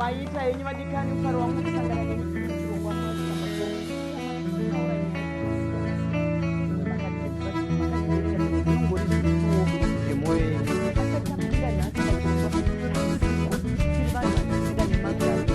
Maita henyu vadikani, mufaro wangu kusangana nemi tiri muchirongwa mwaingori zvisuwo zvemwoyo yenyu. Asi tapinda nhasi pachirongwa tiri vanhu vanosika nemagariro.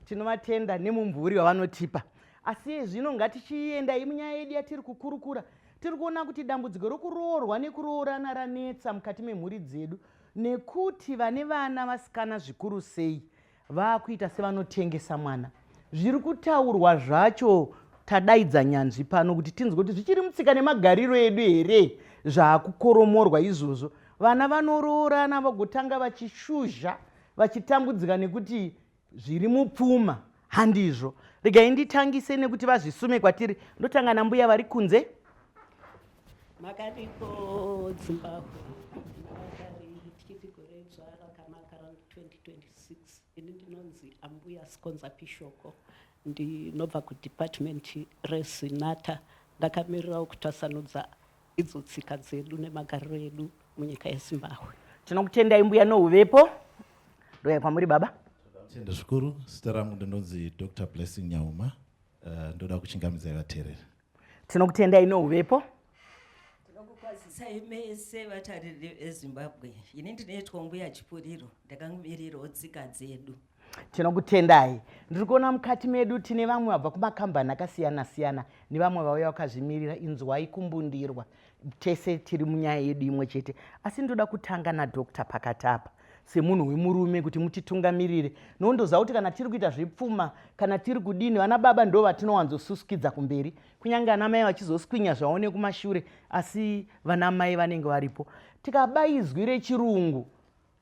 Tinovatenda nemumvuri wavanotipa. Asi zvino ngatichiendai munyaya yedu yatiri kukurukura. Tiri kuona kuti dambudziko rokuroorwa nekuroorana ranetsa mukati memhuri dzedu nekuti vane vana vasikana zvikuru sei vaakuita sevanotengesa mwana. Zviri kutaurwa zvacho tadaidza nyanzvi pano kuti tinzwe kuti zvichiri mutsika nemagariro edu here zvaakukoromorwa izvozvo. Vana vanoroorana vagotanga vachishuzha vachitambudzika nekuti zviri mupfuma handizvo. Regai nditangise nekuti vazvisume kwatiri. Ndotanga nambuya vari kunze. Makadiko Zimbabwe, tichiti gore idzva rakanaka ra 2026. Ini ndinonzi Ambuya Sikonza Pishoko, ndinobva kudepartment reZinatha, ndakamirirawo kutwasanudza idzo tsika dzedu nemagariro edu munyika yeZimbabwe. Tinokutendai mbuya nouvepo. Ndoya kwamuri baba. Tenda zvikuru. Zita rangu ndinonzi Dr Blessing Nyauma. Ndoda kuchingamidzai vateereri. Tinokutendai nouvepo. Tinokukwazisai mese vatariri veZimbabwe. Ini ndinoitwa Mbuya Chipuriro, ndakamirirawo tsika dzedu. Tinokutendai. Ndiri kuona mukati medu tine vamwe vabva kumakambani akasiyana siyana nevamwe vauya vakazvimirira. Inzwai kumbundirwa, tese tiri munyaya yedu imwe chete. Asi ndoda kutanga naDr pakati apa semunhu wemurume kuti mutitungamirire. Nondoziva kuti kana tiri kuita zvepfuma kana tiri kudini, vana baba ndo vatinowanzosuskidza kumberi, kunyange ana mai vachizoswinya zvavo nekumashure, asi vana mai vanenge varipo. Tikaba izwi rechirungu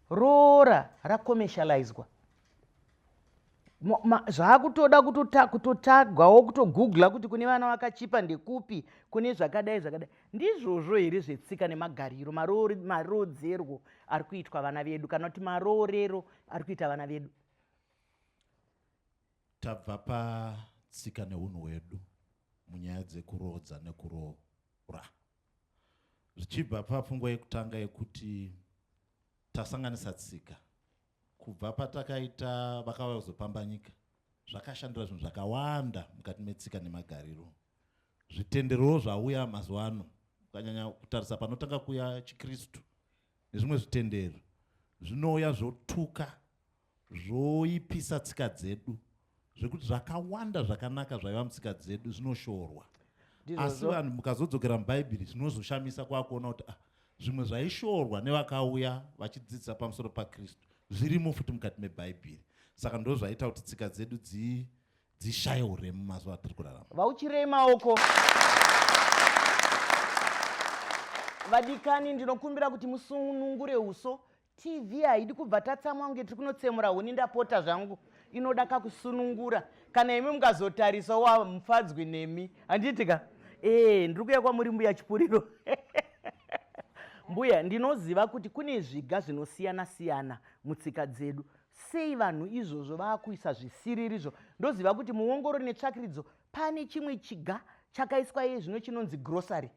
roora rakomeshalizwa, zvakutoda kutotagwawo, kutogoogla kuti kune vana vakachipa ndekupi, kune zvakadai zvakadai. Ndizvozvo here zvetsika nemagariro, maroodzerwo ari kuitwa vana vedu kana kuti maroorero ari kuita vana vedu? Tabva patsika neunhu hwedu munyaya dzekuroodza nekuroora, zvichibva papfungwa yekutanga yekuti tasanganisa tsika kubva patakaita vakauya kuzopamba nyika. Zvakashandura zvinhu zvakawanda mukati metsika nemagariro. Zvitenderowo zvauya mazuva ano, ukanyanya kutarisa panotanga kuya chiKristu nezvimwe zvitendero zvinouya zvotuka, zvoipisa tsika dzedu, zvekuti zvakawanda zvakanaka zvaiva mutsika dzedu zvinoshorwa. Asi vanhu mukazodzokera muBhaibheri zvinozoshamisa kwakuona kuti zvimwe zvaishorwa nevakauya vachidzidzisa pamusoro paKristu zvirimo futi mukati meBhaibheri. Saka ndo zvaita kuti tsika dzedu dzishaye uremu mazuva atiri kurarama. Vauchirei maoko. Vadikani, ndinokumbira kuti musunungure uso. TV haidi kubva tatsamwa kunge tiri kunotsemura huni, ndapota zvangu. Inoda kakusunungura. Kana imi mukazotarisa wa mufadzwi nemi. Handiti ka? Ndiri kuuya kwamuri mbuya Chipuriro. Mbuya, ndinoziva kuti kune zviga zvinosiyana siyana mutsika dzedu. Sei vanhu izvozvo vakuisa zvisiririzvo? Ndoziva kuti muongorori netsvakiridzo pane chimwe chiga chakaiswa iye zvino chinonzi grocery,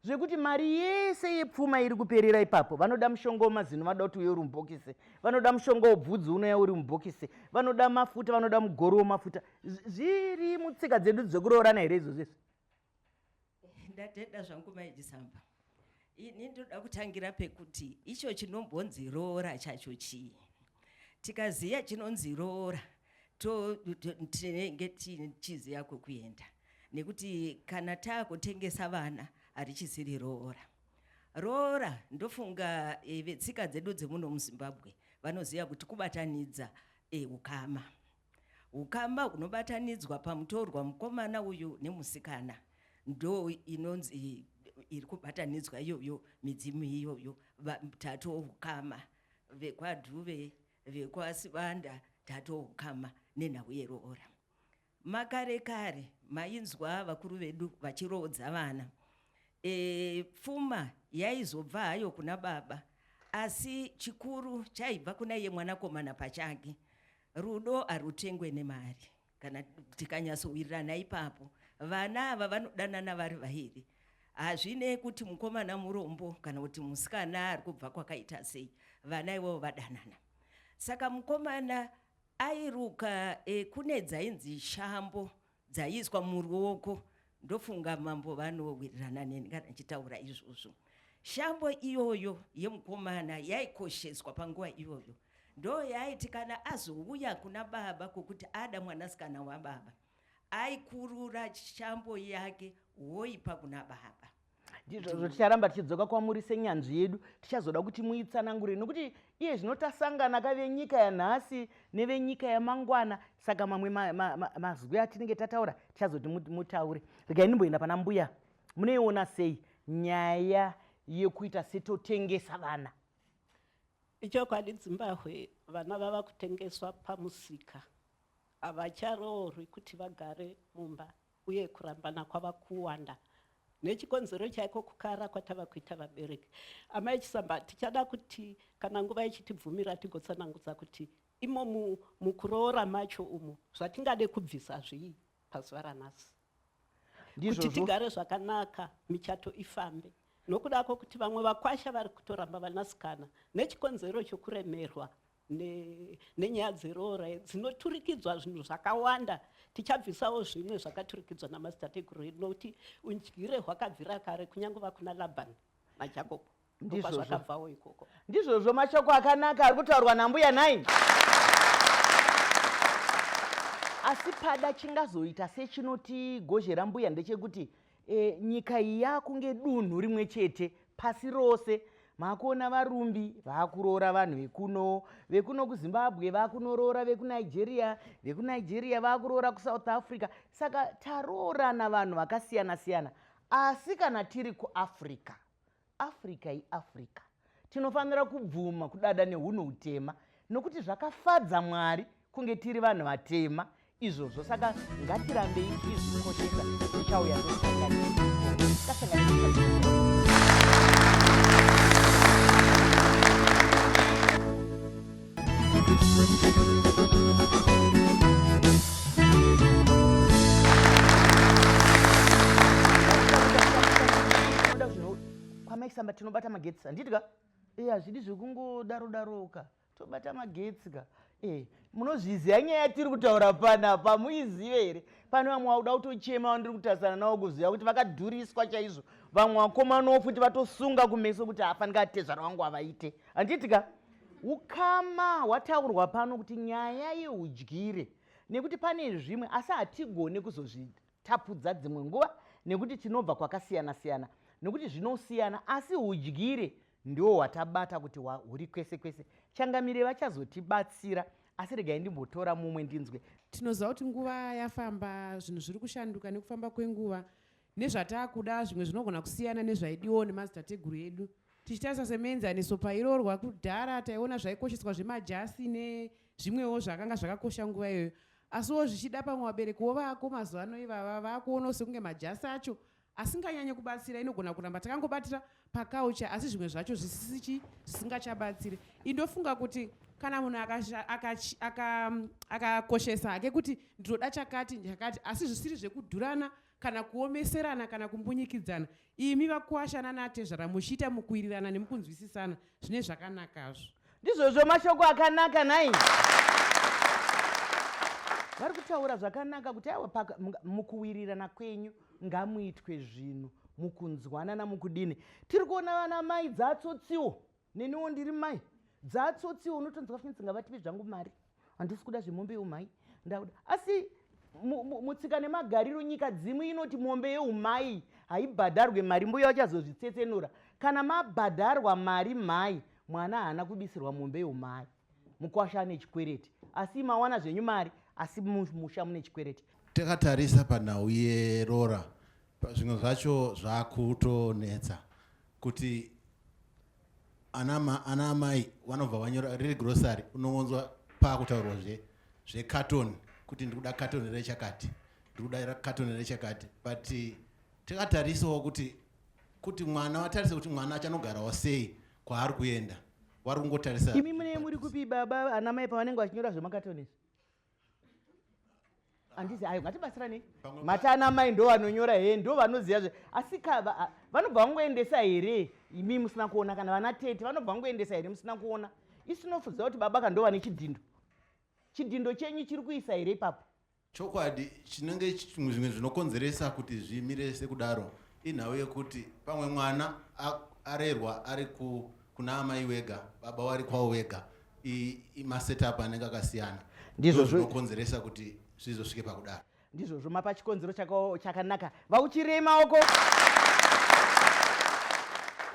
zvekuti mari yese yepfuma iri kuperera ipapo. Vanoda mushonga wemazino, vanoda kuti uye uri mubhokisi, vanoda mushonga wobvudzi unouya uri mubhokisi, vanoda mafuta, vanoda mugoro wemafuta. Zviri mutsika dzedu dzekuroorana here izvozvo izvi? Ndatenda zvangu Mai Chisamba. Ini ndoda kutangira pekuti icho chinombonzi roora chacho chii. Tikaziya chinonzi roora tinenge tichiziya kwekuenda, nekuti kana taakutengesa vana harichisiri roora. Roora ndofunga vetsika dzedu dzemuno muZimbabwe vanoziva kuti kubatanidza ukama. Ukama hunobatanidzwa pamutorwa mukomana uyu nemusikana ndo inonzi iri kubatanidzwa iyoyo, midzimu iyoyo tato ukama vekwaDhuve, vekwaSibanda, tato ukama nenhau yeroora. Makare kare mainzwa vakuru vedu vachiroodza vana. E, pfuma yaizobva hayo kuna baba asi chikuru chaibva kuna iye mwanakomana pachake. Rudo harutengwe nemari. Kana tikanyatsowirirana ipapo, vana ava vanodanana vari vairi. Hazvinei kuti mukomana murombo kana kuti musikana ari kubva kwakaita sei, vana ivovo vadanana. Saka mukomana airuka e, kune dzainzi shambo dzaiiswa muruoko ndofunga mambo vanowirirana neni kana ndichitaura izvozvo shambo iyoyo yemukomana yaikosheswa panguva iyoyo ndo yaaiti kana azouya kuna baba kwokuti ada mwanasikana wababa aikurura shambo yake woipa kuna baba Ndizvozvo, ticharamba tichidzoka kwamuri senyanzvi yedu, tichazoda kuti muitsanangure nokuti iye zvino tasangana ka venyika yanhasi nevenyika yamangwana, saka mamwe mazwi ma, ma, ma atinenge tataura tichazoti mutaure. Regai ndimboenda pana mbuya, munoiona sei nyaya yekuita setotengesa vana? Ichokwadi Dzimbahwe, vana vava kutengeswa pamusika, havacharoorwi kuti vagare mumba uye kurambana kwava kuwanda nechikonzero chaiko kukara kwatava kuita vabereki. Amai Chisamba, tichada kuti kana nguva ichitibvumira tigotsanangudza kuti imo mukuroora macho umu zvatingade kubvisa zvii pazuva ranhasi kuti tigare zvakanaka, michato ifambe, nokuda kwokuti vamwe vakwasha vari kutoramba vanasikana nechikonzero chokuremerwa nenyaya dzeroora dzinoturikidzwa zvinhu zvakawanda. Tichabvisawo zvimwe zvakaturikidzwa namadzitateguru edu nokuti undyire hwakabvira kare kunyange vakuna Labhani naJakobho ndokwazvakabvawo ikoko. Ndizvozvo, mashoko akanaka ari kutaurwa nambuya nhai. Asi pada chingazoita sechinotigozhera mbuya ndechekuti e, nyika iyi yakunge dunhu rimwe chete pasi rose. Makuona varumbi vakuroora vanhu vekuno, vekuno kuZimbabwe vakunoroora vekuNigeria, vekuNigeria vakuroora kuSouth Africa. Saka taroorana vanhu vakasiyana siyana, asi kana tiri kuAfrica, Africa iAfrica. Tinofanira kubvuma kudada nehunhu hutema nokuti zvakafadza Mwari kunge tiri vanhu vatema izvozvo, saka ngatirambei tichizvikoshesa. Tichauya tosangana. Kwamaisamba tinobata magetsi, handiti ka? E, hazvidi zvekungodaro daroka, tobata magetsi ka. E, munozviziva nyaya yatiri kutaura panapa, muizive here? Pane vamwe vakuda kutochema vandiri kutarisana navo kuziva kuti vakadhuriswa chaizvo. Vamwe vakomanawo futi vatosunga kumeso kuti hafanika atezvara vangu havaite, handiti ka? Ukama hwataurwa pano kuti nyaya yeudyire, nekuti pane zvimwe asi hatigone kuzozvitapudza dzimwe nguva nekuti tinobva kwakasiyana siyana, nekuti zvinosiyana, asi udyire ndiwo hwatabata kuti huri kwese kwese. Changamire vachazotibatsira, asi regai ndimbotora mumwe ndinzwe. Tinoziva kuti nguva yafamba, zvinhu zviri kushanduka nekufamba kwenguva, nezvataakuda zvimwe zvinogona kusiyana nezvaidiwawo nemadzitateguru edu. Tichitarisa semuenzaniso, pairoorwa kudhara taiona zvaikosheswa zvemajasi nezvimwewo zvakanga zvakakosha nguva iyoyo, asiwo zvichida pamwe vaberekiwo vako mazuva ano ivava vakuonawo sekunge majasi acho asinganyanye kubatsira, inogona kuramba takangobatira pakaucha asi zvimwe zvacho zvisisichi zvisingachabatsiri. Indofunga kuti kana munhu akakoshesa hake kuti ndinoda chakati chakati, asi zvisiri zvekudhurana kana kuomeserana kana kumbunyikidzana, imi vakuwasha nanaatezvara muchiita mukuwirirana nemukunzwisisana, zvine zvakanakazvo. Ndizvozvo, mashoko akanaka nhai. Vari kutaura zvakanaka kuti aiwa, mukuwirirana kwenyu ngamuitwe zvinhu mukunzwanana mukudini. Tiri kuona vana mai dzatsotsiwo, neniwo ndiri mai dzatsotsiwo, unotonzwa fenzi ngavatipe zvangu mari, handisi kuda zvemombe yeumai ndakuda. Asi mutsika nemagariro nyika dzimwe inoti mombe yeumai haibhadharwe mari. Mbuya vachazozvitsetsenura kana mabhadharwa mari mhai, mwana haana kubisirwa mombe yeumai, mukwasha ane chikwereti, asi mawana zvenyu mari, asi musha mune chikwereti. Takatarisa panhau yerora, zvimwe zvacho zvakutonetsa kuti ana amai vanobva vanyora riri grocery, unongonzwa paakutaurwa zvekatoni. kuti ndiri kuda katoni rechakati, ndiri kuda katoni rechakati, but tikatarisawo kuti mwana vatarise kuti mwana achanogarawo sei kwaari kuenda, vari kungotarisa. Imi mune muri kupi baba, ana mai pavanenge vachinyora zvemakatoni izvi? Handizi ayo, ngatibatsiranei. Mati ana mai ndo vanonyora he, ndo vanoziva zve, asi vanobva vangoendesa here imi musina kuona? Kana vana tete vanobva vangoendesa here musina kuona? Isu tinofuziva kuti baba ka ndo vane chidhindo. Chidhindo chenyu chiri kuisa here ipapo? Chokwadi, chinenge zvimwe zvinokonzeresa kuti zvimire sekudaro inhau yekuti pamwe mwana arerwa ari kuna amai wega, baba wari kwavo wega, masetup anenge akasiyana. Ndizvo zvinokonzeresa kuti zvizosvike pakudaro. Ndizvozvo, mapa chikonzero chakanaka. Vauchirei maoko.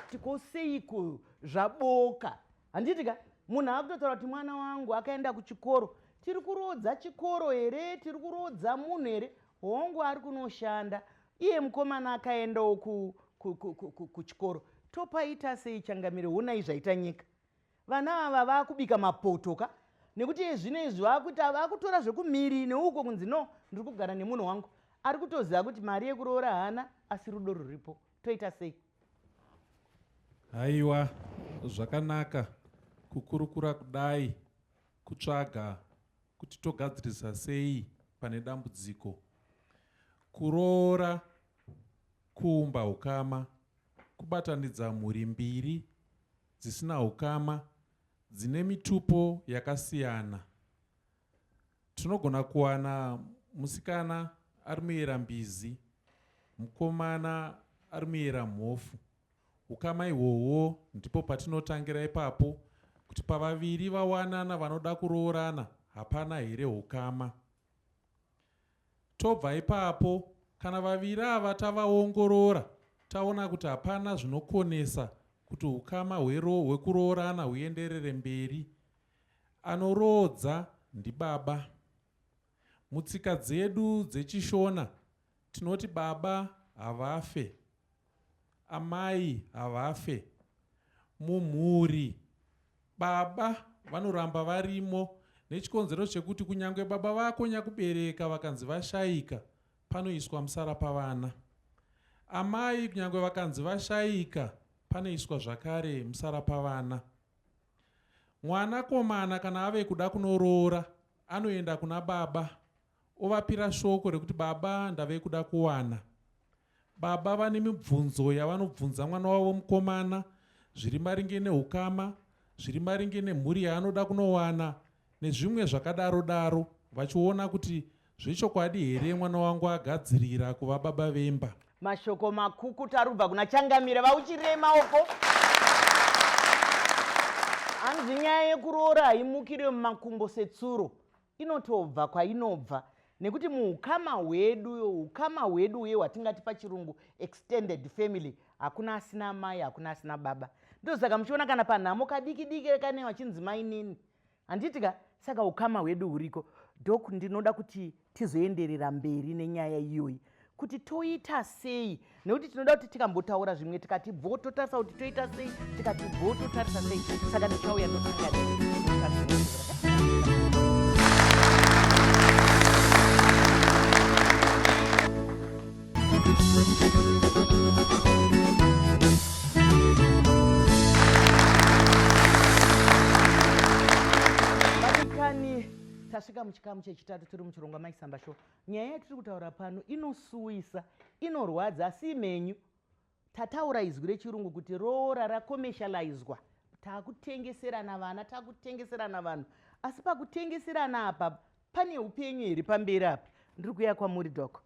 Tikoseiko zvaboka, handiti ka? Munhu akutotaura kuti mwana wangu akaenda kuchikoro. Tiri kurodza chikoro here? Tiri kurodza munhu here? Hongu, ari kunoshanda iye mukomana akaendawo kuchikoro. Topaita sei, changamire? Honai zvaita nyika. Vana ava vaakubika mapoto ka, nekuti zvino izvi vaakuita, vaakutora zvekumiri neuko kunzi no, ndiri kugara nemunhu wangu ari kutoziva kuti mari yekuroora haana, asi rudo ruripo. Toita sei? Haiwa, zvakanaka kukurukura kudai, kutsvaga kuti togadzirisa sei pane dambudziko. Kuroora kuumba ukama, kubatanidza mhuri mbiri dzisina ukama, dzine mitupo yakasiyana. Tinogona kuwana musikana ari muyera mbizi, mukomana ari muyera mhofu. Ukama ihwohwo ndipo patinotangira ipapo, kuti pavaviri vawanana vanoda kuroorana hapana here ukama. Tobva ipapo, kana vaviri ava tavaongorora, taona kuti hapana zvinokonesa kuti ukama hwekuroorana huenderere mberi, anoroodza ndibaba. Mutsika dzedu dzechiShona tinoti baba havafe, amai havafe. Mumhuri baba vanoramba varimo, nechikonzero chekuti kunyange baba vako nyakubereka vakanzi vashayika, panoiswa musara pavana. Amai kunyange vakanzi vashayika, panoiswa zvakare musara pavana. Mwanakomana kana ave kuda kunoroora, anoenda kuna baba ovapira shoko rekuti, "Baba, ndave kuda kuwana." Baba vane mibvunzo yavanobvunza mwana wavo mukomana, zviri maringe neukama, zviri maringe nemhuri yaanoda kunowana nezvimwe zvakadaro daro, vachiona kuti zvechokwadi here mwana wangu agadzirira kuva baba vemba. Mashoko makukutu ari kubva kuna changamire. Vauchirei maoko. Hanzi nyaya yekuroora haimukire mumakumbo setsuro, inotobva kwainobva, nekuti muukama hwedu, ukama hwedu uye hwatingati pachirungu extended family, hakuna asina mai, hakuna asina baba. Ndosaka muchiona kana panhamo kadiki diki kane vachinzi mainini, handiti ka? Saka ukama hwedu huriko. Doc, ndinoda kuti tizoenderera mberi nenyaya iyoyi, kuti toita sei, nekuti tinoda kuti tikambotaura zvimwe, tikati bvo totarisa kuti toita sei, tikati bvo totarisa sei. Saka ndichauya ndotanga. Vadikani, tasvika muchikamu chechitatu tiri muchirongwa Maisamba Show. Nyaya yatiri kutaura pano inosuwisa, inorwadza, asi imenyu. Tataura izwi rechirungu kuti roora racommercializwa, taakutengeserana vana, taakutengeserana vanhu. Asi pakutengeserana apa pane upenyu here pamberi apa? Ndiri kuuya kwamuri, Doc.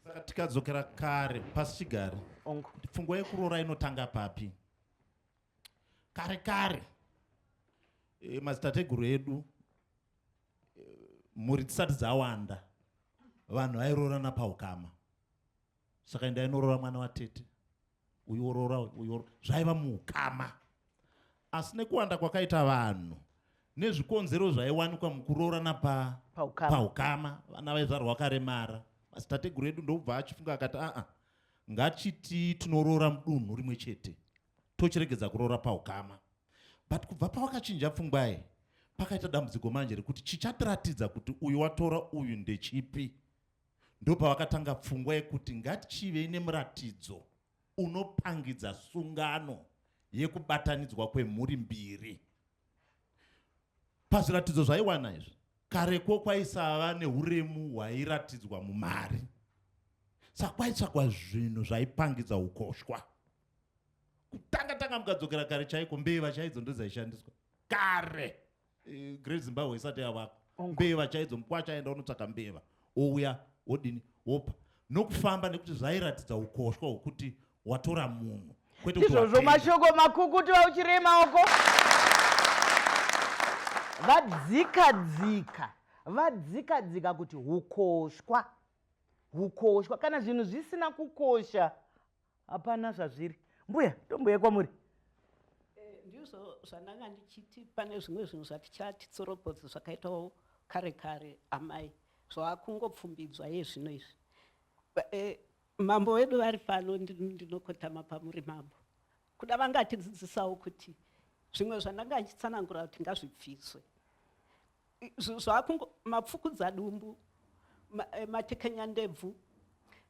Saka tikadzokera kare pasi chigare, Ongo. pfungwa yekuroora inotanga papi? Kare kare, madzitateguru edu, mhuri dzisati dzawanda, vanhu vairoorana paukama. Saka endai noroora mwana watete uyu, woroora uyu, zvaiva muukama. Asi nekuwanda kwakaita vanhu nezvikonzero zvaiwanikwa mukuroorana paukama, paukama, vana vaizvarwa vakaremara, madzitateguru edu ndobva achifunga akati, aa, ngachiti tinoroora mudunhu rimwe chete, tochiregedza kuroora paukama. But kubva pawakachinja pfungwa iyi, Pakaita dambudziko manje rekuti chichatiratidza kuti uyu watora uyu ndechipi. Ndopavakatanga pfungwa yekuti ngatichivei nemuratidzo unopangidza sungano yekubatanidzwa kwemhuri mbiri. Pazviratidzo zvaiwana izvi, kareko kwaisava neuremu hwairatidzwa mumari. Saka kwaitsvakwa zvinhu zvaipangidza ukoshwa. Kutanga tanga mukadzokera kare chaiko, mbeva chaidzo ndodzaishandiswa kare. Great Zimbabwe isati yavakwa, mbeva chaidzo, mukwasha aenda unotsvaka mbeva ouya odini wopa nokufamba, nekuti zvairatidza ukoshwa hwekuti watora munhu, kwete kuti Izvozvo watenga. Mashoko makukutu vauchirei maoko. Vadzika dzika, vadzika dzika kuti hukoshwa, hukoshwa. Kana zvinhu zvisina kukosha hapana zvazviri. Mbuya, tomboya kwamuri. Ndizvo zvandanga ndichiti, pane zvimwe zvinhu zvatichatitsoropodzi zvakaitawo kare kare amai, zvakungopfumbidzwa iye zvino izvi. Mambo vedu vari pano, ndinokotama pamuri mambo, kuda vangatidzidzisawo kuti zvimwe zvandanga ndichitsanangura kuti ngazvibviswe. Zvakungo mapfukudza dumbu, matekenya ndebvu,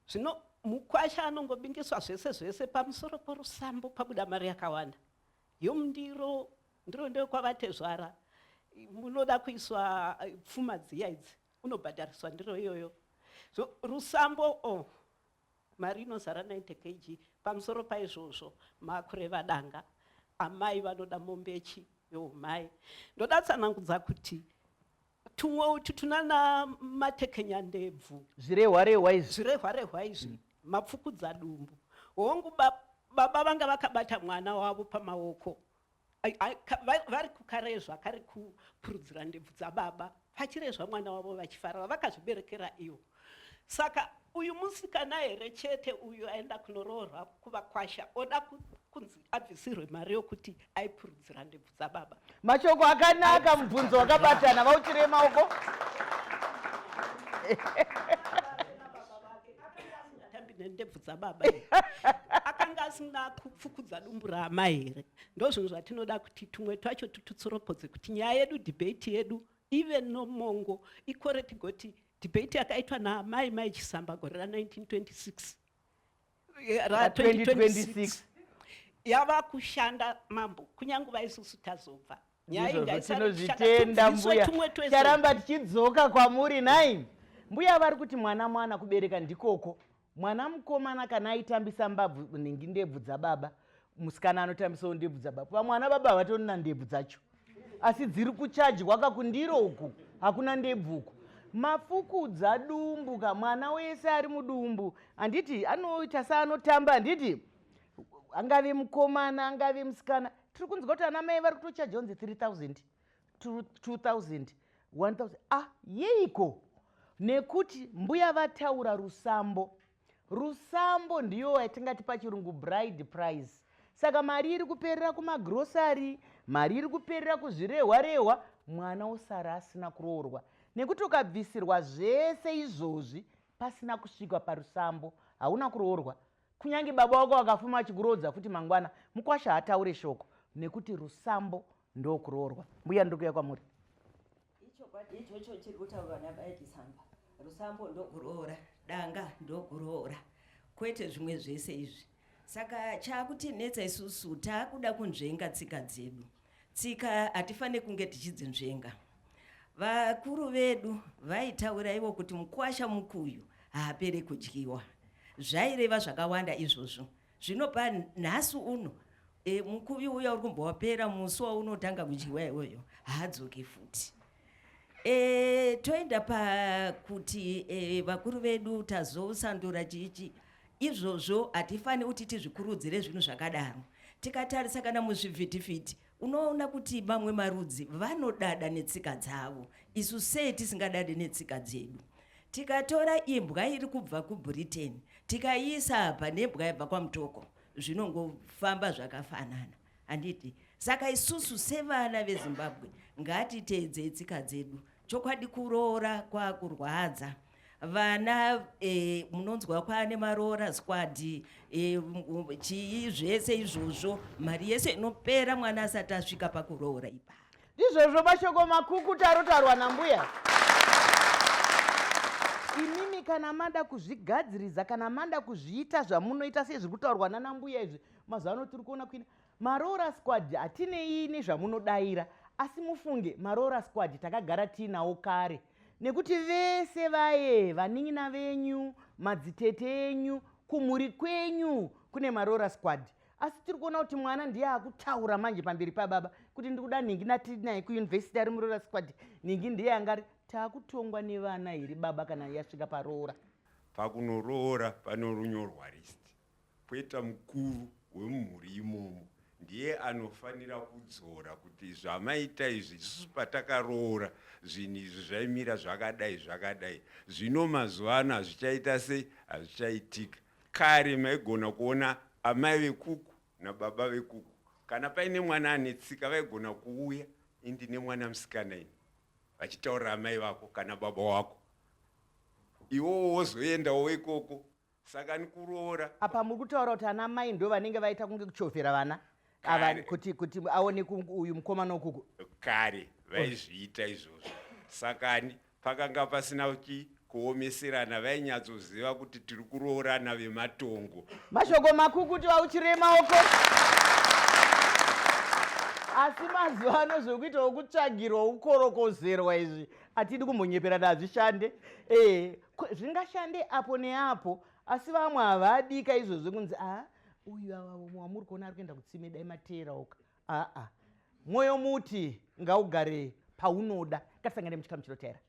zvino mukwasha anongobingiswa zvese zvese pamusoro porusambo, pabuda mari yakawanda yomundiro. Ndiro ndekwavatezvara, munoda kuiswa pfuma dziya idzi, unobhadhariswa ndiro iyoyo. So rusambo, oh, mari inozara 90 kg. Pamusoro paizvozvo makureva danga, amai vanoda mombechi youmai. Ndoda tsanangudza kuti tumwe utu tunana matekenya ndebvu, zvirehwa rehwa izvi, zvirehwa rehwa izvi, mapfukudza dumbu. Hongu, baba vanga vakabata mwana wavo pamaoko, vari kukarezva, kari kupurudzira ndebvu dzababa, vachirezva mwana wavo vachifara, vakazviberekera ivo. Saka uyu musikana here chete uyu aenda kunoroorwa kuvakwasha oda kunzi abvisirwe mari yokuti aipurudzira ndebvu dzababa? Mashoko akanaka, mubvunzo wakabatana. Vauchirei maoko. Atambi nendebvu dzababa here? Akanga asina kupfukudza dumbu raamai here? Ndo zvinhu zvatinoda kuti tumwe twacho tututsoropodze, kuti nyaya yedu, debate yedu ive nomongo, ikore. Tigoti debate yakaitwa naamai Mai Chisamba gore ra1926, Ra ra2026 yava kushanda mambo, kunyange vaisusu tazobva. Nyaya iyi Ndizvozvo, ngaisare kushanda, tinozvitenda tibviswe mbuya. tumwe twese. Taramba tichidzoka kwamuri nai mbuya. Vari kuti mwana mwana kubereka ndikoko. Mwana mukomana kana aitambisa mbabvu nhingi ndebvu dzababa, musikana anotambisawo ndebvu dzababa. Vamwana baba havatorina ndebvu dzacho, asi dziri kuchajwa kakundiro uku, hakuna ndebvu uku. Mafukudza dumbu ka, mwana wese ari mudumbu handiti anoita seanotamba, handiti? Angave mukomana, angave musikana, tiri kunzwa kuti ana mai vari kutochaja kunzi 3000, 2000, 1000. Ah, yeiko? Nekuti mbuya vataura rusambo. Rusambo ndiyo yatingati pachirungu bride price. Saka mari iri kuperera kumagrosari, mari iri kuperera kuzvirehwa rehwa, mwana osara asina kuroorwa, nekuti ukabvisirwa zvese izvozvi pasina kusvikwa parusambo, hauna kuroorwa. Kunyange baba wako vakafuma vachikuroodza futi mangwana, mukwasha haataure shoko, nekuti rusambo ndokuroorwa. Mbuya, ndiri kuuya kwamuri. Ichokwadi ichocho chiri kutaurwa nabai Chisamba. Rusambo ndokuroora, danga ndokuroora, kwete zvimwe zvese izvi. Saka chaakutinetsa isusu, taakuda kunzvenga tsika dzedu. Tsika hatifaniri kunge tichidzinzvenga. Vakuru vedu vaitaura ivo kuti mukwasha mukuyu haapere kudyiwa. Zvaireva zvakawanda izvozvo. Zvinopa nhasi uno mukuyu uya uri kumbowapera, musi waunotanga kudyiwa iwoyo haadzoki futi. Toenda pakuti vakuru vedu tazosandura chichi izvozvo, hatifaniri kuti tizvikurudzire zvinhu zvakadaro. Tikatarisa kana muzvivhitivhiti, unoona kuti mamwe marudzi vanodada netsika dzavo. Isu sei tisingadadi netsika dzedu? Tikatora imbwa iri kubva kuBritain tikaiisa apa nembwa yabva kwaMutoko, zvinongofamba zvakafanana, handiti? Saka isusu sevana veZimbabwe ngatiteedzei tsika dzedu. Chokwadi kuroora kwakurwadza vana. Munonzwa kwaane maroora squad, chii zvese izvozvo, mari yese inopera mwana asati asvika pakuroora ipapo. Ndizvozvo mashoko makukuta arotaurwa nambuya. Imimi kana mada kuzvigadziriza, kana mada kuzviita zvamunoita sezviri kutaurwa nanambuya izvi, mazuva ano tiri kuona kuina maroora squad, hatinei nezvamunodaira, asi mufunge maroora squad takagara tiinawo kare, nekuti vese vaye vanin'ina venyu, madzitete enyu, kumhuri kwenyu kune maroora squad. Asi tiri kuona kuti mwana ndiye akutaura manje pamberi pababa kuti ndikuda nhingi natinaye kuyunivhesiti ari muroora squad, nhingi ndiye angari. Taakutongwa nevana here baba kana yasvika paroora? Pakunoroora panonyorwa list, poita mukuru wemumhuri imomo, ndiye anofanira kudzora kuti zvamaita izvi, isusu patakaroora zvinhu izvi zvaimira zvakadai zvakadai, zvino mazuva ano hazvichaita sei, hazvichaitika. Kare maigona kuona amai vekuku nababa vekuku, kana paine mwana ane tsika vaigona kuuya, indine mwana musikana ini, vachitaurira amai vako kana baba wako, iwowo wozoendawo ikoko. Saka nikuroora apa muri kutaura kuti ana mai ndo vanenge vaita kunge kuchovhera vana ava kuti aone uyu mukomana ukuku. Kare vaizviita izvozvo, sakani pakanga pasina kuomeserana, vainyatsoziva kuti tiri kuroorana vematongo. Mashoko makukutu auchire maoko. Asi mazuva ano zvekuita wokutsvagirwa wokukorokozerwa izvi hatidi kumbonyeperana, hazvishande. Zvingashande apo neapo, asi vamwe havadika izvozvo kunzi a uyu wamuri kuona ari kuenda kutsime, dai mateerauka. Aa, mwoyo muti ngaugare paunoda. Ngatisangane muchikamu chinotera.